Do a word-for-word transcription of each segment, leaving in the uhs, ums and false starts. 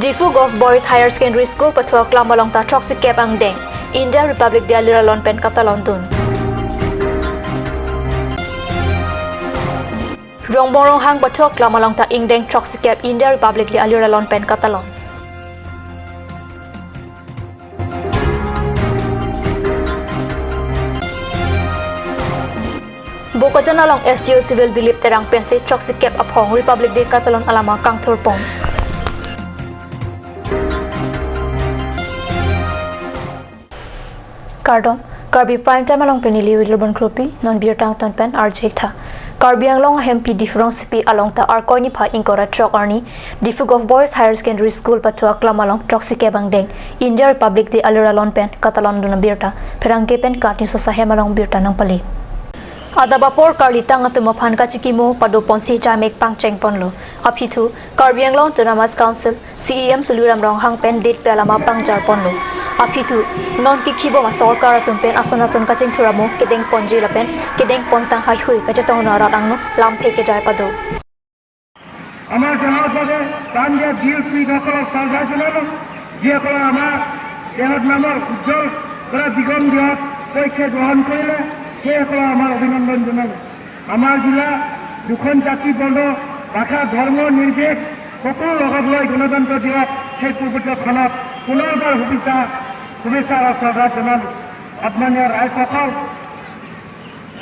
Diphu Govt Boys Higher Secondary School pathu aklam along ta throksikep angdeng India Republic Day alir alon pen katalon dun. Rongbong Ronghang pathu aklam along ta ingdeng throksikep India Republic Day alir alon pen katalon. Bokajan along S D O Civil Dilip Terang pensi throksikep aphong Republic Day katalon alama kangthurpon. Kardom, Karbi Prime Time along pen neli Wilbon Kropi, non birta angton pen arjek tha. Karbi Anglong ahempi Diphu rongsopi along ta Arkoi niphai ingkoi ra throk arni, Diphu Govt Boys Higher Secondary School pathu aklam along throksikep angdeng India Republic Day alir alon pen katalon dun abirta pherangke pen Kat News ahem along birta nangpale. Adap apor karlitang atum aphan kachikimo padoponsi jamek pangchengponlo. Aphi thu, Karbi Anglong Autonomous Council, C E M Tuliram Ronghang pen ditpe alama pangjarponlo. Aphi thu, non kikhibom asorkar atum pen ason ason kachingthur amo kedengponji lapen kedengpontang haihui kachetongno arat angno lamthe kejai pado. আমাৰ দেহৰ বাবে প্ৰাণ দিয়া বীৰ শ্বহীদসকলক শ্ৰদ্ধা জনালোঁ। যিসকলে আমাৰ দেশৰ নামৰ উজ্জ্বল কৰা দিগন্ত দিয়াত পক্ষে গ্ৰহণ কৰিলে, সেইসকলক আমাৰ অভিনন্দন জনালোঁ। আমাৰ জিলা দুখন জাতি, বৰ্ণ, ভাষা, ধৰ্ম নিৰ্বিশেষ সকলো লগত লৈ গণতন্ত্ৰ দিৱস সেই পবিত্ৰ ক্ষণত পুনৰবাৰ শুভেচ্ছা, শুভেচ্ছা আৰু শ্ৰদ্ধা জনালোঁ। সন্মানীয় ৰাইজসকল,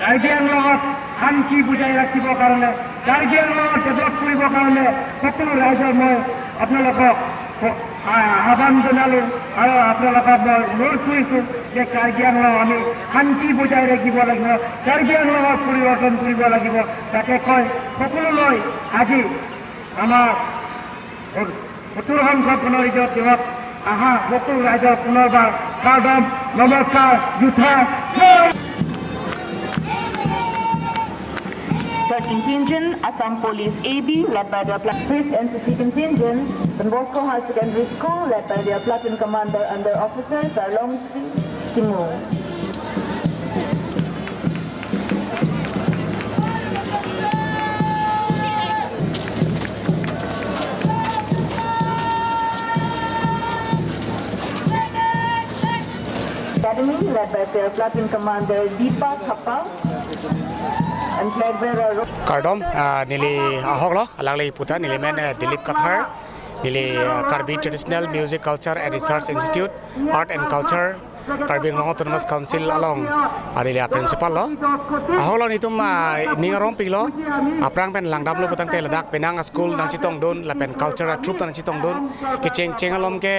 কাৰ্বি আংলঙত শান্তি বজাই ৰাখিবৰ কাৰণে, কাৰ্বি আংলঙত ডেভেলপ কৰিবৰ কাৰণে সকলো ৰাইজক মই আপোনালোকক আ-, আহ্বান জনালোঁ আৰু আপোনালোকক মই অনুৰোধ কৰিছোঁ যে কাৰ্বি আংলং আমি শান্তি বজাই ৰাখিব লাগিব, কাৰ্বি আংলঙত পৰিৱৰ্তন কৰিব লাগিব। তাকে কৈ সকলোলৈ আজি আমাৰ সত্তৰ সংখ্যক গণৰাজ্য দিৱস আহা সকলো ৰাইজক পুনৰবাৰ সাদৰ নমস্কাৰ, জুথা, জয়। Third contingent, Assam Police A B, led by their pla-, fifth N C C contingent, Don Bosco Higher Secondary School, led by their platoon commander under Officer Sarlong Singh Timung. Academy, led by their platoon commander Deepak Happa and flag bearer Ro- Kardom, ah, neli ahok lo, alangli puta, neli men, eh, Dilip Kathar, neli, ah, Karbi Traditional Music Culture and Research Institute, Art and Culture, Karbi Anglong Autonomous Council along, ah, neli a-principal lo. Ahok lo nelitum, ah, ning arongpiklo, aphrang pen langdamlo putangte ladak penang a-school nangchetongdun, lapen culture a-troupe ta nangchetongdun, kecheng cheng alom ke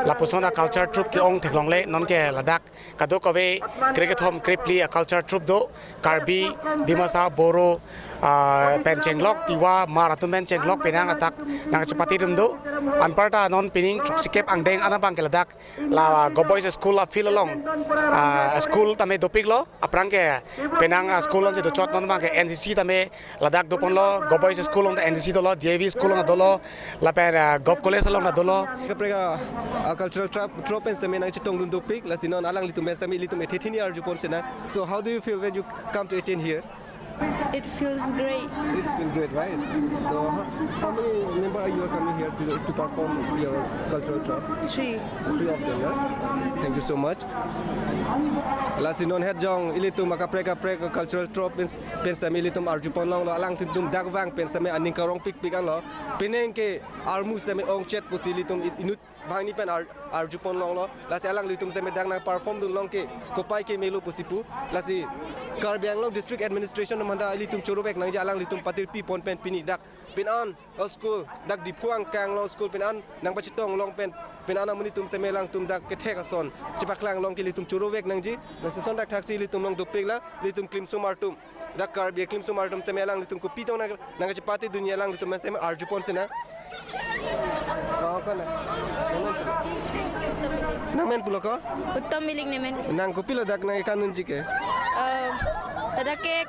lapuson a-culture troupe ke-ong theklongle, non ke ladak kadokave krekethom krephli a-culture troupe do, Karbi, Dimasa, Boro, ah, pen chenglok, Tiwa, Hmar atum pen chenglok, penang adak nangchepatedun do. Anparta non pining throksikep angdeng an abang ke ladak la Govt Boys School a-field along, ah, school tame dopiklo, aphrang ke penang a-school alongsi dochot, non abang ke N C C tame ladak doponlo, Govt Boys School along ta N C C dolo, D A V School along dolo, lapen, ah, Govt College along ta dolo. Kaprek a, ah, cultural troupe, troupe pen tame nangchetongdun dopik, lasi non alanglitum pen tame ilitum ethe thini arjupon sena. So how do you feel when you come to attend here? It feels great. It's been great, right? So how, how many member are you coming here to, to perform your cultural troupe? Three. Three of them, yeah? Thank you so much. Lasi non het jong ilitum akaprek kaprek cultural troupe pen, pen tame ilitum arjupon longlo, alangtum dak vang pen tame aning karongpikpik anlo. Penang ke armu tame ongchet pusi ilitum i-, inut bangni pen ar-, arjupon longlo. Lasi alanglitum tame dak nangperform dun long ke kopai ke melo pusi pu. Lasi Karbi Anglong District Administration atum aphan ta ilitum chorovek nangji, alanglitum patirpi pon pen pini dak pini an a-school, dak Diphu angkang along school pini an nangpachetong long pen, pini an amonit atum tame alangtum dak kethek ason chepaklang long ke ilitum chorovek nangji. Lasi lason dak thaksi ilitum along dopiklo, ilitum klimsomar atum, dak Karbi klimsomar atum tame alanglitum kopi tong nang, nangchepatedunji alanglitum tame arjupon sena. Oh, kona? Nangmen pulo ko? Uttom Milik nemen. Nang kopilo dak nangkekandunji ke? Eh, ladak ke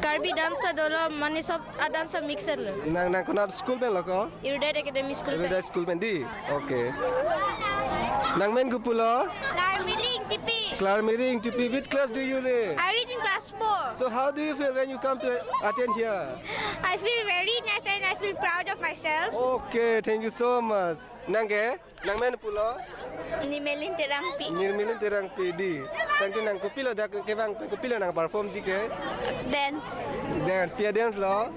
Karbi dance dolo, mane sob a-dance mixed lo. Nang, nang konat school pen lo ko? Erudite Academy School pen. Erudite School pen di? Okay. Nangmen kopulo? Klarmiri Ingtipi. Klarmiri Ingtipi. Which class do you read? I read in class four. So how do you feel when you come to attend here? I feel very nice and I feel proud of myself. Okay, thank you so much. Nang ke? Nang men pulo? Nimelin Terangpi. Nimelin Terangpi di. Tangte nang kopilo dak kevang kopilo nang perform ji ke? Dance. Dance, pi a-dance lo?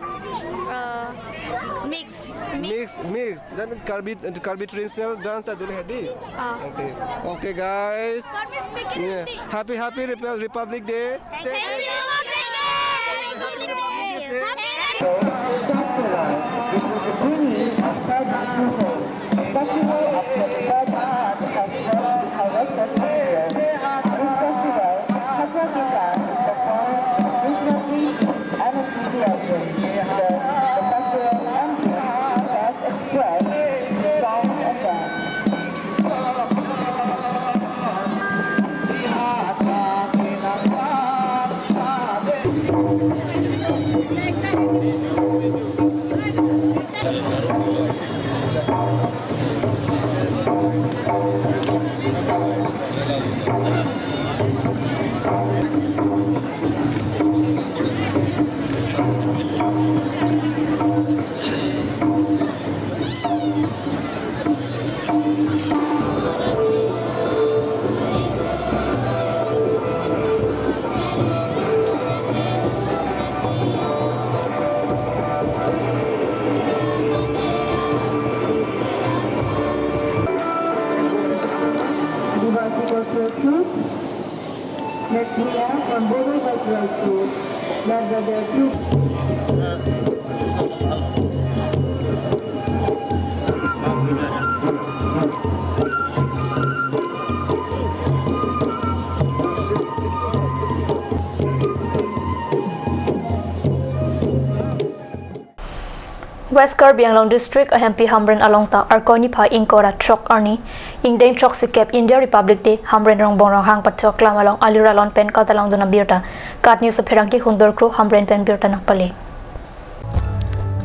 Uh, mix. Mix, mix. That means Karbi, Karbi traditional dance ta dole hai di. Ah. Okay. Okay, guys. Karbi speaking. Yeah. Hindi. Happy, happy Repu-, Republic Day. Thank you. Say Next we have from Bodo Cultural School, led by their two West Karbi Anglong District ahempi Hamren along ta Arkoi niphai ingkoi ra throk arni, ingdeng throksikep India Republic Day Hamren Rongbong Ronghang pathu aklam along alir alon pen katalongdun abirta KAT News apherangke Hundor Kro Hamren pen birta nangpale.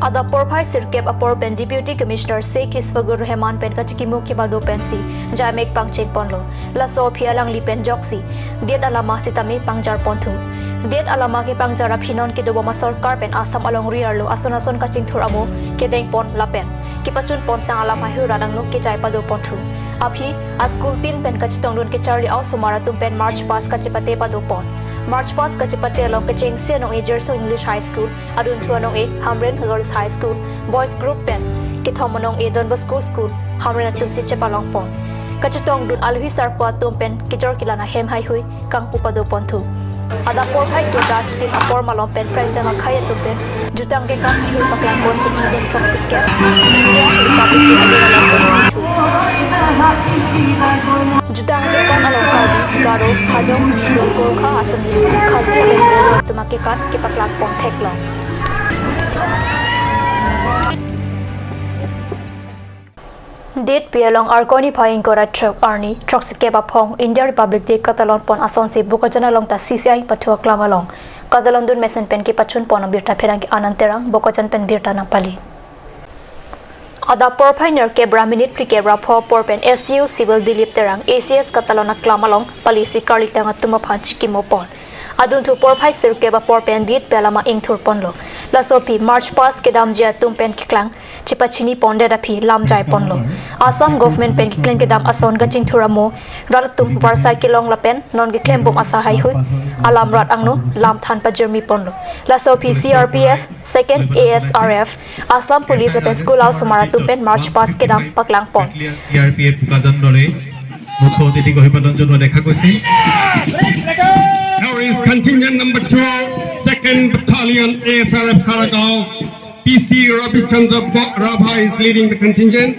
Adap porphai sirkep apor pen Deputy Commissioner Sheikh Isfagul Rahman pen kachikimo kepado pensi jaimek pangcheng ponlo. Laso aphi alangli pen ajoksi det alama sitame pangjar ponthu. Det alama kepangjar aphi non kedobom asorkar pen Assam alongri arlo ason ason kachingthur amo kedeng pon lapen kepachun pontang alam haihui rat angno kejai pado ponthu. Aphi a-school tin pen kachetongdun kecharli a-osomar atum pen march past kachepate pado pon. March past kachepate along kechengsi anong-e Jirsong English High School, adunthu anong-e Hamren Girls High School, boys group pen kethom anong-e Don Bosco School, Hamren atumsi chepalong pon. Kachetongdun aluhi sarpo atum pen kejor kelang ahem haihui kangpu pado ponthu. Adap porphai keda achitim apor malom pen prekjam akhei atum pen jutang kekan haihui paklang ponsi ingdeng throksikep India Republic Day alir along pen pithu. Jutang kekan along Karbi, Garo, Hajong, Mizo, Gorkha, Assamese, Khasi lapen Boro atum akekan kepaklang pon theklong. Detpi along Arkoi niphai ingkoi ra throk arni throksikep aphong India Republic Day katalon pon asonsi Bokajan along ta C C I pathu aklam along katalongdun mesen pen kepachun pon abirta pherangke Anand Terang Bokajan pen birta nangpale. Adap porphai nerkep ra minute phlikep ra pho apor pen S D O Civil Dilip Terang A C S katalon aklam along palisi karlitang atum aphan chikimo pon. Adunthu porphai sirkep apor pen detpi alama ingthur ponlo. Laso aphi march past kedamji atum pen keklang chepachini pondet aphi lam jai ponlo. Assam government pen keklem kedam ason kachingthur amo rat atum varsai kelong lapen non keklembom asai haihui alam rat angno lam than pajirmi ponlo. Laso aphi C R P F, second A S R F, Assam Police lapen school a-osomar atum pen march past kedam paklang pon. C R P F Bokajan দলে মুখ্য অতিথিক অভিবাদন জনোৱা দেখা গৈছে। Now is contingent number two, second Battalion A S R F Kharagaon, P C Ravi Chandra Ba-, Rabha is leading the contingent.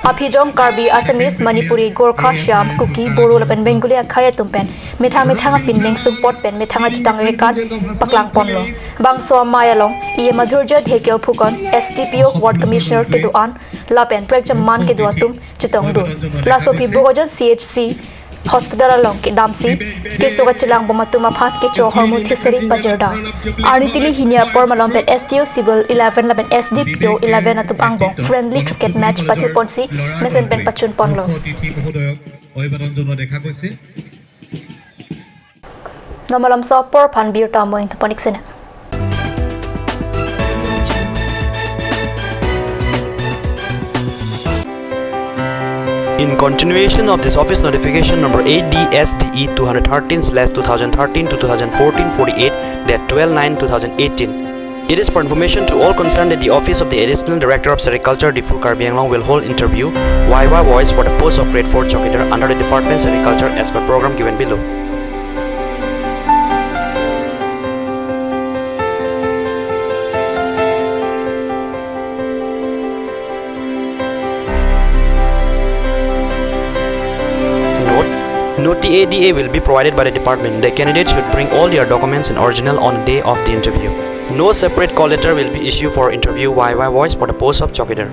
Aphi jong Karbi, Assamese, Manipuri, Gorkha, Shyam, Kuki, Boro lapen Bengali akhei atum pen methang methang apindeng sumpot pen methang ajutang kekan paklang ponlo. Bangso amei along E M Madhurjya Dhekial Phukan, S D P O, Ward Commissioner kedo-an lapen prekjam man kedo atum chetongdun. Laso aphi Bokajan C H C hospital along kedamsi keso kachelangbom atum aphan kecho ahormu theseri pajirdam. Arni tili hini apor malom pen S D O Civil eleven lapen S D P O eleven atum angbong friendly cricket match pathu ponsi mesen pen pachun ponlo. অতিথি মহোদয়ক অভিবাদন জনোৱা দেখা গৈছে। Nonmalom so apor aphan birta mo ingthu pon ik sene. In continuation of this office notification number A D S D E two hundred thirteen slash two thousand thirteen to two thousand fourteen forty-eight, date twelve nine two thousand eighteen. It is for information to all concerned that the office of the Additional Director of Sericulture, Diphu, Karbi Anglong will hold interview via voice for the post of grade four chowkidar under the department Sericulture as per program given below. Note, no T A D A will be provided by the department. The candidate should bring all their documents in original on the day of the interview. No separate call letter will be issued for interview via voice for the post of chowkidar.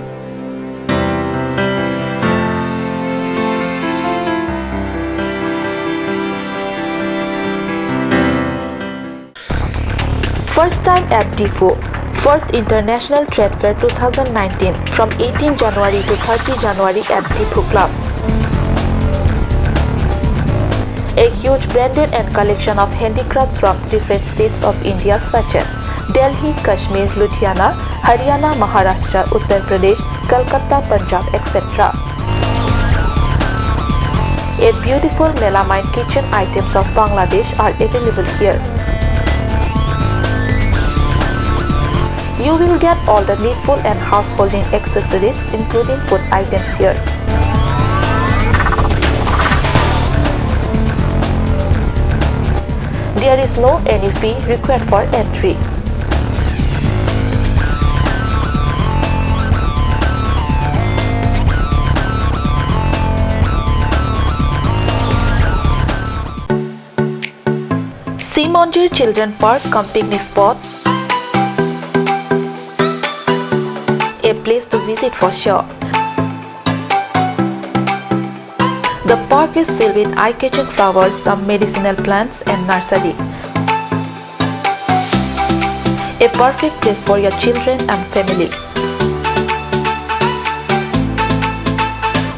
First time at Diphu. First International Trade Fair two thousand nineteen from eighteen January to thirty January at Diphu Club. A huge branded and collection of handicrafts from different states of India such as Delhi, Kashmir, Ludhiana, Haryana, Maharashtra, Uttar Pradesh, Kolkata, Punjab, et cetera. A beautiful melamine kitchen items of Bangladesh are available here. You will get all the needful and householding accessories, including food items here. There is no any fee required for entry. Simonjir Children Park cum picnic spot, a place to visit for sure. The park is filled with eye-catching flowers, some medicinal plants and nursery. A perfect place for your children and family.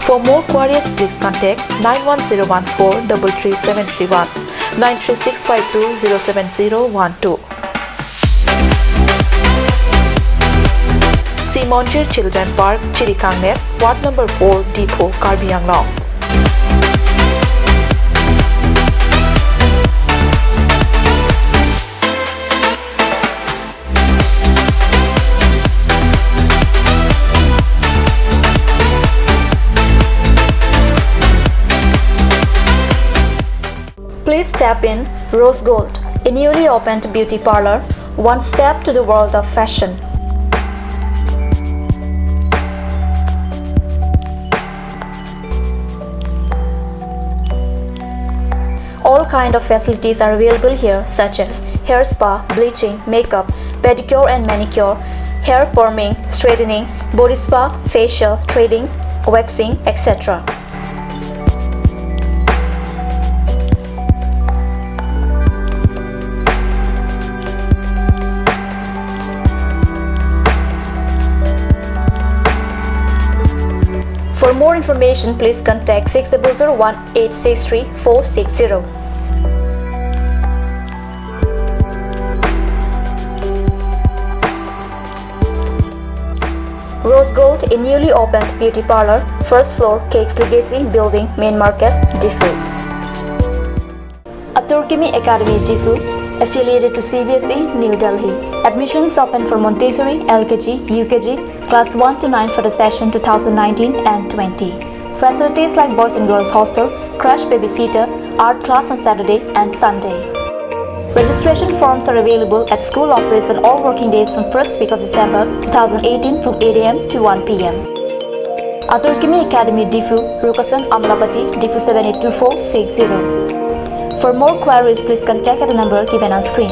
For more queries, please contact nine one zero one four double three seven three one, nine three six five two zero seven zero one two. Simonjir Children Park, Chirikangnet, Ward number four, Diphu, Karbi Anglong. Please step in Rose Gold, a newly opened beauty parlor, one step to the world of fashion. All kind of facilities are available here, such as hair spa, bleaching, makeup, pedicure and manicure, hair perming, straightening, body spa, facial, threading, waxing, et cetera. For more information, please contact six double zero one eight six three four six zero. Rose Gold, a newly opened beauty parlor, first floor, Cakes Legacy Building, Main Market, Diphu. Atur Kimi Academy, Diphu, affiliated to C B S E, New Delhi. Admissions open for Montessori, L K G, U K G, class one to nine for the session two thousand nineteen and twenty. Facilities like boys and girls hostel, crash babysitter, art class on Saturday and Sunday. Registration forms are available at school office on all working days from first week of December two thousand eighteen from eight A M to one P M. Atur Kimi Academy, Diphu, Rukasan, Amlapatty, Diphu seven eight two four six zero. For more queries, please contact at the number given on screen.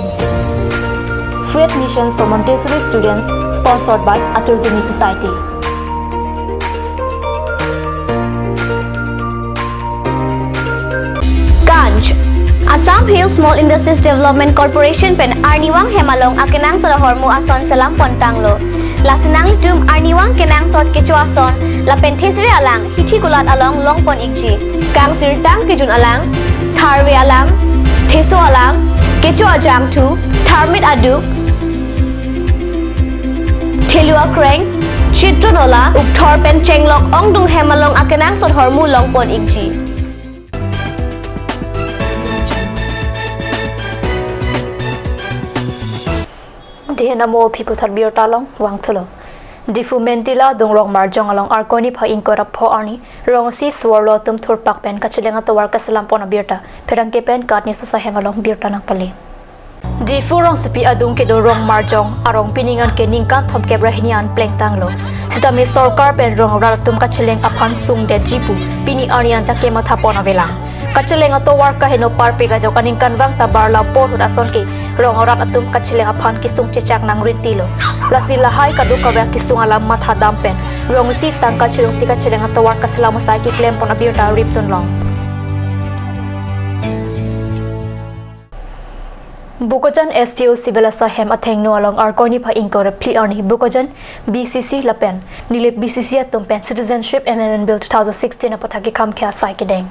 Free admissions for Montessori students, sponsored by Atur Kimi Society. Ganj. Assam Hill Small Industries Development Corporation pen arnivang hem along akenangsot ahormu ason selam pontanglo. Lasi nanglitum arnivang kenangsot kecho ason lapen thesere alang hithi kulat along longpon ikji. Kangsirtang kejun alang, tharve alang, theso alang, kecho ajangthu, tharmit aduk, thelu akreng, Chitronola, Ukthor pen Chenglok ongdung hem along akenangsot ahormu longpon ikji. Dei, namo aphi puthot birta along vangthulo. Diphu Mentila adung Rongmarjong along Arkoi niphai ingkoi ra pho arni rong isi so-arlo atum thurpak pen kacheleng atovar kaselam pon abirta pherangke pen katni sosa hem along birta nangpale. Diphu rongsopi adung kedo Rongmarjong arong pini anke ningkan thomkep ra hini an plengtanglo. Sitame sorkar pen rong arat atum kacheleng aphan sungdetji pu pini arni anta kematha pon avelang. Kacheleng atovar kaheno parpik ajok aningkanvang ta barla porhut ason ke rong arat atum kacheleng aphan kesung chechak nangrintilo. Lasi lahai kadokave akesung alam mathadam pen rong isi tangka chirungsi kacheleng atovar kaselam asai keklem pon abirta ripdunlong. Bokajan S T O Civil asai hem athengno along Arkoi niphai ingkoi ra phli arni Bokajan B C C lapen Nilip B C C atum pen Citizenship Amendment Bill two thousand sixteen aputhak kekham khe asai kedeng.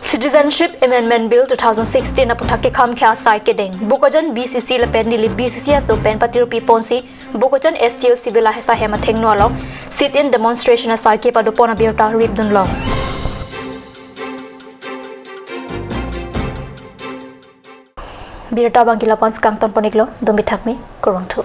Citizenship Amendment Bill two thousand sixteen aputhak kekham khe asai kedeng. Bokajan B C C lapen Nilip B C C atum pen patirupi ponsi Bokajan S T O Civil asai hem athengno along sit-in demonstration asai kepado pon abirta ripdunlong. Birta abangke la-an si kangton pon iklo, dum bithak me, kurvangthu.